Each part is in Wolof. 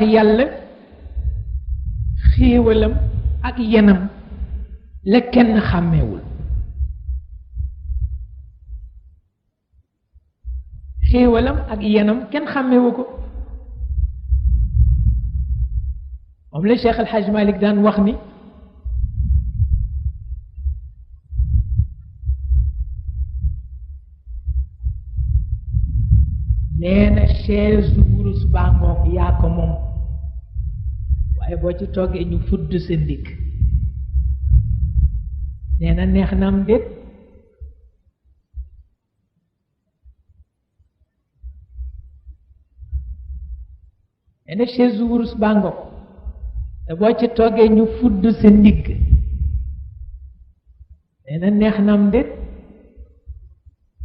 yàlla xéewalam ak yenam la kenn xàmmewul xéewalam ak yenam kenn xàmmewu ko moom la Cheikh El Hadj Malick daan wax ni nee na chaise wurus baa ngoog yaa ko moom waaye boo ci toggee ñu fudd sa ndigg nee na neex na am déet nee na chaise wurus baa ngoog te boo ci toggee ñu fudd sa ndigg nee na neex na am déet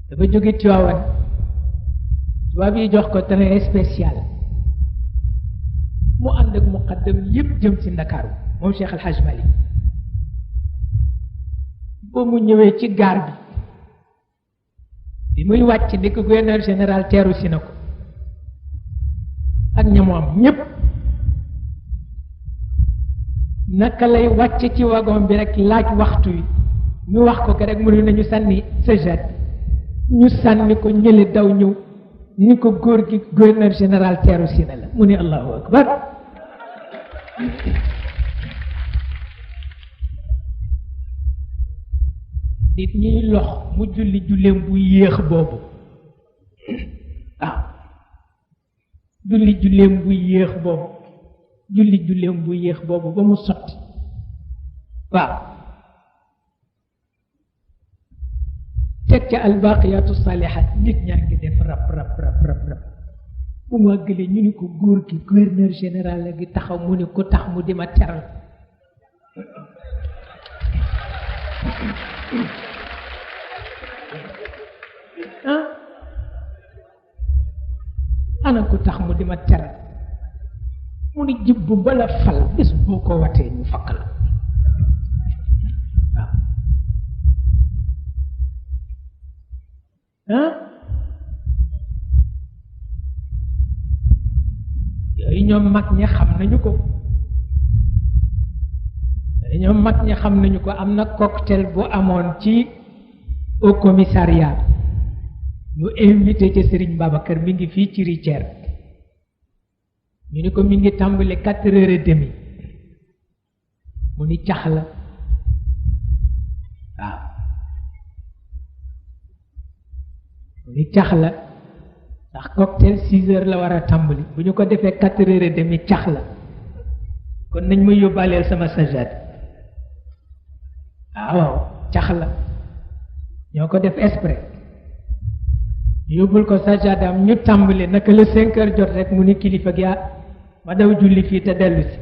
dafa jóge Tiwaawan tubaab yi jox ko train spécial mu ànd ak muqaddam yépp jëm ci Ndakaaru moom Cheikh El Hadj Malick ba mu ñëwee ci gaar bi muy wàcc ni ko gouverneur général teeru si na ko ak ñamu am ñépp naka lay wàcc ci wagon bi rek laaj waxtu wi ñu wax ko rek mu ne nañu sànni sa jet ñu sànni ko ñële daw ñëw ni ko góor gi gouverneur général teeru si na la mu ne allahu akbar nit ñuy lox mu julli julleem bu yéex boobu waaw julli julleem bu yéex boobu ba mu sotti waaw teg ca albaqiyatu salihat nit ñaa ngi def rab bu ma gëlee ñu ni ko góor gi gouverneur général la gi taxaw mu ni ko tax mu di ma teral ana ko tax mu di ma teral mu ni jibbu bala fal bis boo ko watee ñu fakk la yooyu ñoom mag ñi xam nañu ko am na cocktail bu amoon ci au commissariat ñu invité ci Serigne Babacar mi ngi fii ci Richard ñu ni ko mi ngi tàmbali 4h30 mu ni cax la waaw li cax la ndax cocktail 6h la war a tàmbali bu ñu ko defee 4h30 cax la kon nañ ma yóbbaaleel sama sajade waaw cax la ñoo ko def exprès yóbbul ko sajade am ñu tàmbali naka la 5h jot rek mu ni kilifa gi ma daw julli fii te dellu si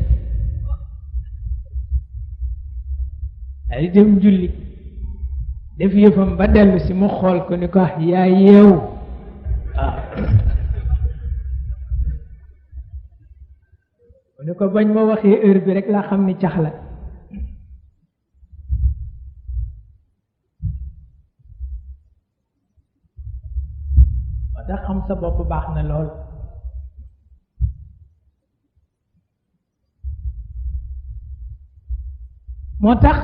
ay dem julli def yëfam ba dellu si mu xool ko ni ko yaa yeewu waaw mu ni ko bañ ma waxee heure bi rek laa xam ni cax la wax da xam sa bopp baax na lool moo tax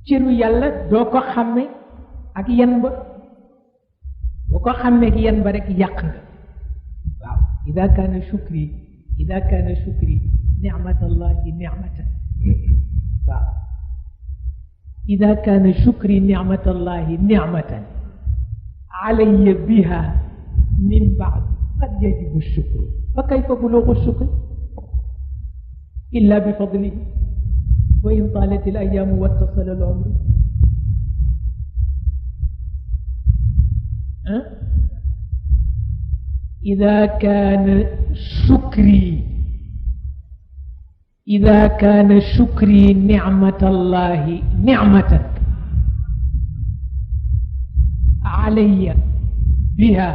cëru yàlla doo ko xàmme ak yen ba boo ko xàmmee ak yen ba rek yàq nga waaw ida kaana shukri nicmatallahi nicmatan waaw ida kaana shukri nicmatallahi nicmatan alayya biha min baad qad yajibu shukru fa kayfa bulugu shukri illa bi fadlihi wa in taalat al ayaamu wattasala al umru ida kaana shukri nicmatallahi nicmatan alayya biha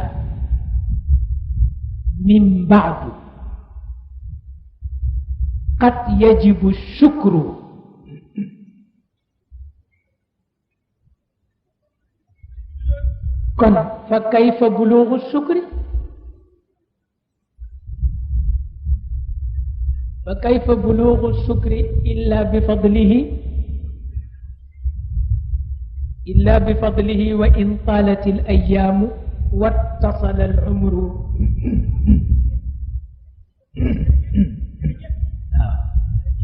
min baadu qad yajibu shukru kon fa kayfa bulugu shukri فكيف بلوغ الشكر إلا بفضله وإن طالت الأيام واتصل العمر